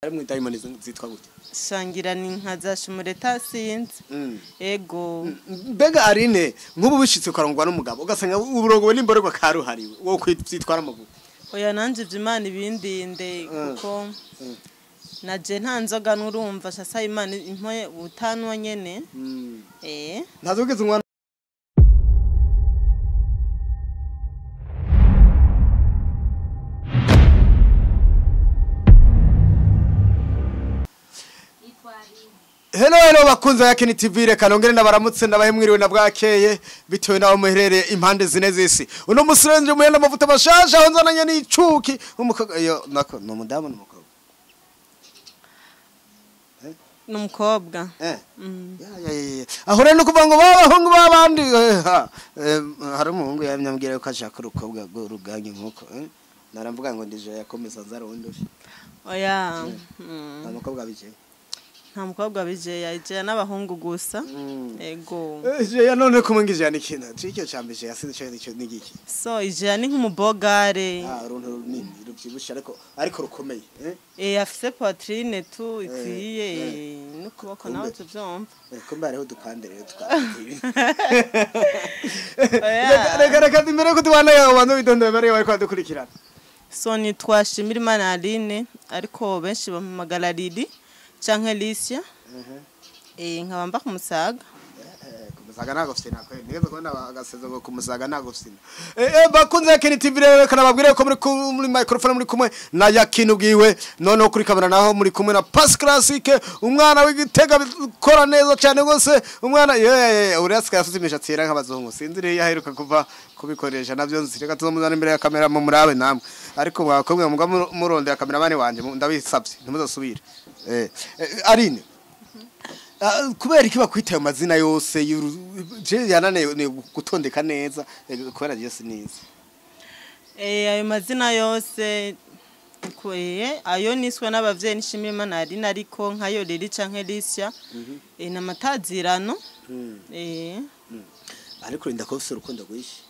Ari mu Diamond zitwa gute? Shangira ni nka za Shumureta sinzi. Ego. Mbega Aline, nk'ubu bishitse ukarongwa n'umugabo ugasanga uburongo n'imborerwa karuhariwe, wo kwitwara amavuta? Oya, nanje ivyo Imana ibindinde, kuko naje nta nzoga nurumva shasa Imana impoye utanwa nyene. Eh. Ntazogeze umwana. Hello hello bakunzi ya Keni TV, reka nongere ndabaramutse, ndabahe mwiriwe na bwakeye bitewe naho muherereye impande zine z'isi. Uno musi rero muhenda amavuta mashasha, aho nzananye n'icuki umukobwa yo nako ni umudamu n'umukobwa. N'umukobwa. Eh. Ya ya ya. Aho rero nukuvuga ngo babahungu babandi hari umuhungu yamyambwira ko ashaka urukobwa ruganye nkuko naramvuga ngo ndije yakomeza nzarondoshe. Oya. Nta mukobwa bije. Nta mukobwa bije, yaje n'abahungu gusa. Ego. Je ya none kumwingije ni kintu. Cicyo cambije yasize cyo cyo nigiki. So ije ni nk'umubogare. Ah, uruntu runini rubyibushe ariko rukomeye. Eh, afise poitrine tu ikwiye n'ukuboko nawe tuvyumva. Kumbe hariho dupande rero twakwiye. Reka reka imbere ko tubana yawe bantu bidondora bari bari kwadukurikirana. So ni twashimira Imana Aline, ariko benshi bampamagara Lili canke Licia. Eh, nkaba mba kumusaga. Kumusaga ntago fsina kwe. Nigeze kubona agasezo ngo kumusaga ntago fsina. Eh, bakunze ya Keni TV rero, kana babwire ko muri microphone muri kumwe na Yakini ubwiwe, noneho kuri kamera naho muri kumwe na Pass Classic, umwana w'igitega bikora neza cyane gose, umwana ye uriya afite imishatsi yera nk'abazungu. Sinzi rero yaheruka kuva kubikoresha navyo nzi. Reka tuzomuzana imbere ya kamera mu murabe namwe. Ariko mwakobwa mugwa murondera kameramani wanje ndabisabye ntimuzosubire. Eh, Aline, kubera iki bakwita ayo mazina yose je yanane gutondeka neza kubera je sinizi? Eh, ayo mazina yose kweye ayo niswe n'abavyeyi nishimira Imana Aline, ariko nkayo Lili canke Licia na matazirano. Eh. Ariko rinda ko ufise urukundo rwinshi.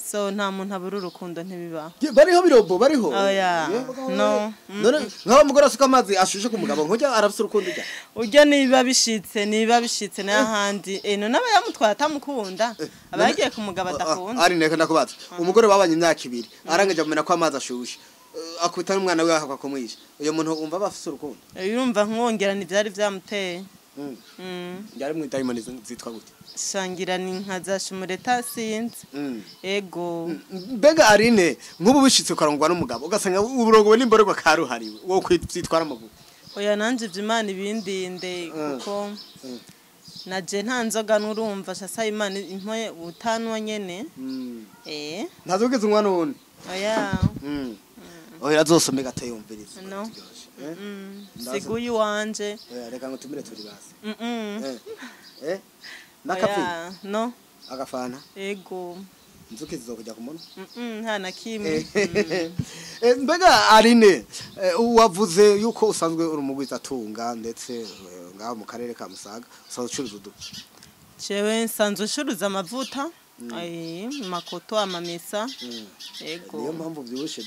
So nta muntu abura urukundo, ntibibaho. Bariho birobo bariho. Oya, no. None nk'aho umugore asuka amazi ashushe ku mugabo nkujya arafise urukundo ujya. Urya niba bishitse, niba bishitse n'ahandi. Eh, none aba yamutwaye atamukunda. Aba yagiye ku mugabo adakunda. Ari neka ndakubaza. Umugore babanye imyaka ibiri, arangije amena ko amazi ashushe. Akubita n'umwana we akakwa kumwisha. Uyo muntu umva bafise urukundo. Urumva nkongera ntivyari vyamuteye. Yari mu Diamond zitwa gute? Shangira ni nka za Shumureta sinzi. Ego. Mbega Aline, nk'ubu bishitse ukarongwa n'umugabo ugasanga uburongo n'imborerwa karuhariwe, wo kwitwara amavuta? Oya, nanje ivyo Imana ibindinde, kuko naje nta nzoga nurumva shasa Imana impoye utanwa nyene. Eh. Ntazogeze umwana wundi. Oya. Oya, azosome gato yumvirize. No. Siguye iwanje. Oya, reka ngo tumire turi basi. Eh. Eh. Nakafi. No. Agafana. Ego. Inzuki zizokujya ku munwa. Nta na kimwe. Mbega Aline, wavuze yuko usanzwe uri umugwizatunga ndetse ngaho mu karere ka Musaga usanzwe ucuruza uduki? Jewe nsanzwe ncuruza amavuta, makoto, amamesa. Ego. Niyo mpamvu byibushe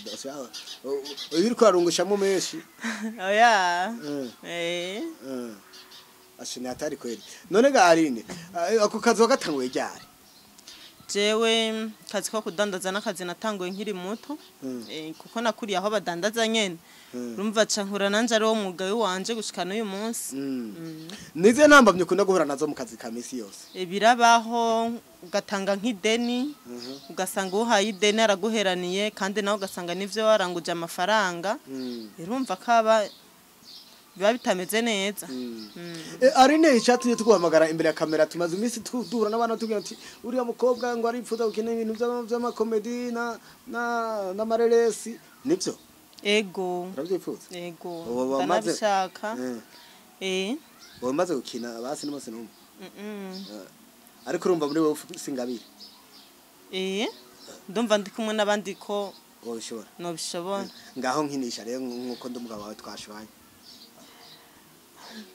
uyu uriko arungushamo menshi. Oya. Eh. Ashimye atari kweri. None ga Aline, ako kazi wagatanguye ryari? Jewe kazi ko kudandaza n'akazi natanguye nkiri muto, kuko nakuriye aho badandaza nyene. Urumva ca nkura nanje ari wo mwuga wanje gushika n'uyu munsi. Nize ntambamye ukunda guhura nazo mu kazi ka misi yose? Birabaho ugatanga nk'ideni, ugasanga uhaye ideni araguheraniye, kandi nawe ugasanga nivyo waranguje amafaranga. Urumva kaba biba bitameze neza. Aline, icyatumye tuguhamagara imbere ya kamera, tumaze iminsi duhura n'abantu tubwira ati uriya mukobwa ngo aripfuza gukina ibintu by'amakomedi na n'amareresi, nibyo? Ego. Urabyifuza? Ego. Ndanabishaka. Eh. Wamaze gukina basi n'umunsi n'umwe? Ariko urumva muri wowe ufise ingabire? Eh. Ndumva ndi kumwe n'abandi ko wobishobora. Nobishobora. Ngaho nkinisha rero nkuko ndi umugabo wawe twashwanye.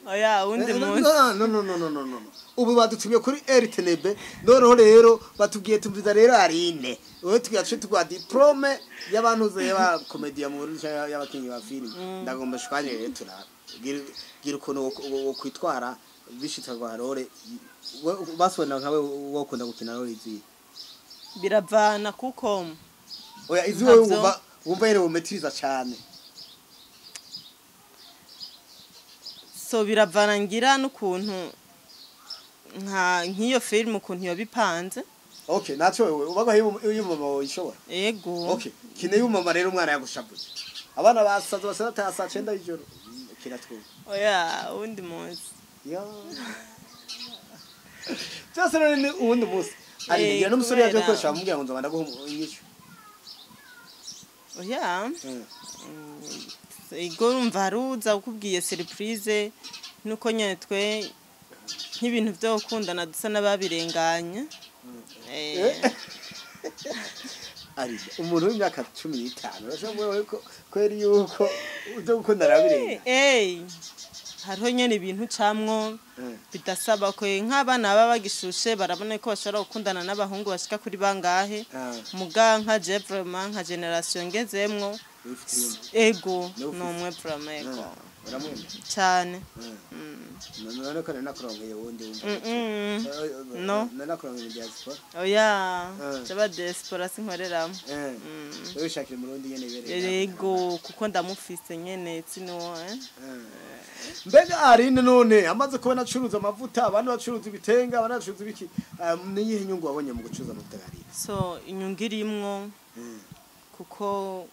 Oya, uwundi munsi. No, no, no, no, no, no, no. Ubu badutumye kuri RTNB, noneho rero batubwiye tumviza rero Aline. Wewe tugace tugwa diplôme y'abantu ze ba comédien mu Burundi canke y'abakinyi ba film. Ndagomba shwanye rero turabe. Gira ukuntu wo kwitwara bishitsa kwa role. Basona nkawe wokunda gukina role izi. Biravana kuko Oya, izi wowe Ntavyo. wumva nyene wumetiriza cane. So biravana ngira n'ukuntu nka nk'iyo film ukuntu yoba ipanze. Okay, naco wewe ubaga y'umama woyishobora. Ego. Okay, kine y'umama rero umwana yagushavuye. Abana basaza basaza ta saa 9 y'ijoro. Kira twumva. Oya, uwundi munsi. Ya. Byose rero ni uwundi munsi. Ari ngira n'umusore yaje gukoresha bamubwira ngo nzoba ndaguha inyishu. Oya. Ego, urumva haruza ukubwiye surprise, nuko nyene twe nk'ibintu byo gukundana dusa n'ababirenganya. Ari umuntu w'imyaka 15 urashobora kuvuga ko kweri yuko ibyo gukundana birenga. Hariho nyene ibintu camwo bidasaba ko nk'abana baba bagishushe barabona ko bashobora gukundana n'abahungu bashika kuri bangahe. Muga nka je vraiment nka génération ngezemwo, Wifitiye. Ego. Niwe ufise. Numwe vraiment, ego. Uramwemera? Cyane. None ko nari nakurongeye wundi wumva. No. Nari nakurongeye mu diaspora. Oya, jaba diaspora sinkoreramo. Wewe ushakira Umurundi nyene ibereye. Ego, kuko ndamufise nyene sinuwo. Mbega Aline none amaze kubona acuruza amavuta, abandi bacuruza ibitenga, abandi bacuruza ibiki, niyihe nyungu wabonye mu gucuruza amavuta ya Aline? So inyungu irimwo, kuko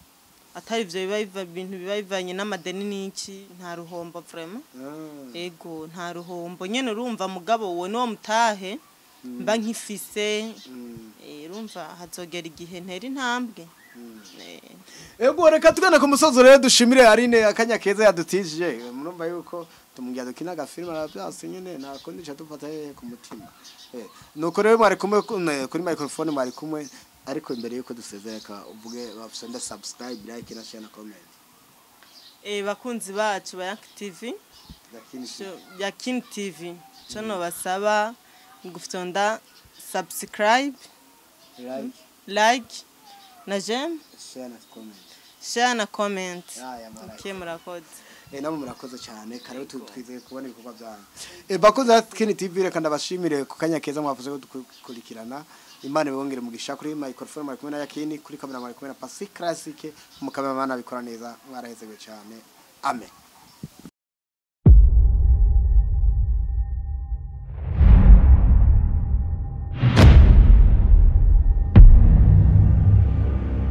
atari ivyo biba ibintu biba bivanye n'amadeni n'iki, nta ruhombo vraiment. Ego, nta ruhombo nyene, urumva mugabo uwo niwo mutahe mba nkifise. Urumva hazogera igihe ntera intambwe. Ego, reka tugana ku musozo rero, dushimire Aline akanya keza yadutije. Murumva yuko tumubwira dukina agafilm aravyase nyene, nta kundi ca dufata hehe ku mutima. Nuko rero mwari kumwe kuri microphone mwari kumwe, ariko imbere yuko dusezereka uvuge bafise subscribe, like na share na comment. Bakunzi bacu ba Yank TV, Lakini Yakin TV, co nobasaba gufyonda subscribe, like, like na j'aime, share na comment. Share na comment. Aya, murakoze. Okay, murakoze. Namwe murakoze cyane. Kare twizeye kubona ibikorwa byanyu. Bakoze Yakin TV, reka ndabashimire ku kanya keza mwavuze ko dukurikirana. Imana ibongere mugisha. Kuri microphone mwari kumwe na Yakini, kuri kamera mwari kumwe na Pasi Classic, mu kamera abikora neza. Mwarahezewe cyane. Amen.